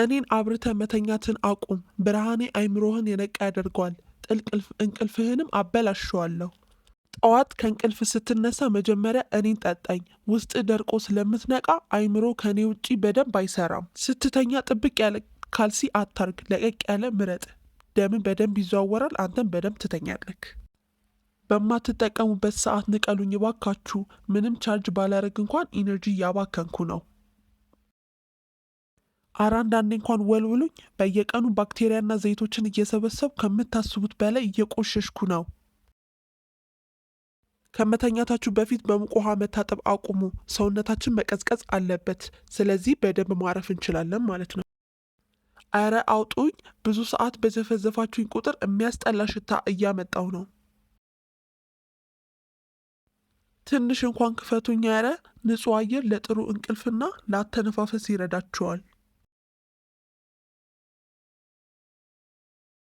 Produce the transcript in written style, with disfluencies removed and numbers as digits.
እኔን አብርተህ መተኛትን አቁም። ብርሃኔ አይምሮህን የነቃ ያደርገዋል፣ ጥልቅ እንቅልፍህንም አበላሸዋለሁ። ጠዋት ከእንቅልፍ ስትነሳ መጀመሪያ እኔን ጠጣኝ። ውስጥ ደርቆ ስለምትነቃ አይምሮ ከእኔ ውጪ በደንብ አይሰራም። ስትተኛ ጥብቅ ያለ ካልሲ አታርግ፣ ለቀቅ ያለ ምረጥ። ደምን በደንብ ይዘዋወራል፣ አንተም በደንብ ትተኛለክ። በማትጠቀሙበት ሰዓት ንቀሉኝ እባካችሁ። ምንም charge ባላረግ እንኳን energy እያባከንኩ ነው። አረ አንዳንዴ እንኳን ወልውሉኝ። በየቀኑ ባክቴሪያና ዘይቶችን እየሰበሰብኩ ከምታስቡት በላይ እየቆሸሽኩ ነው። ከመተኛታችሁ በፊት በሙቅ ውሃ መታጠብ አቁሙ። ሰውነታችን መቀዝቀዝ አለበት። ስለዚህ በደንብ ማረፍ እንችላለን ማለት ነው። አረ አውጡኝ! ብዙ ሰዓት በዘፈዘፋችሁኝ ቁጥር የሚያስጠላ ሽታ እያመጣው ነው። ትንሽ እንኳን ክፈቱኝ። አረ ንጹህ አየር ለጥሩ እንቅልፍና ለአተነፋፈስ ይረዳችኋል።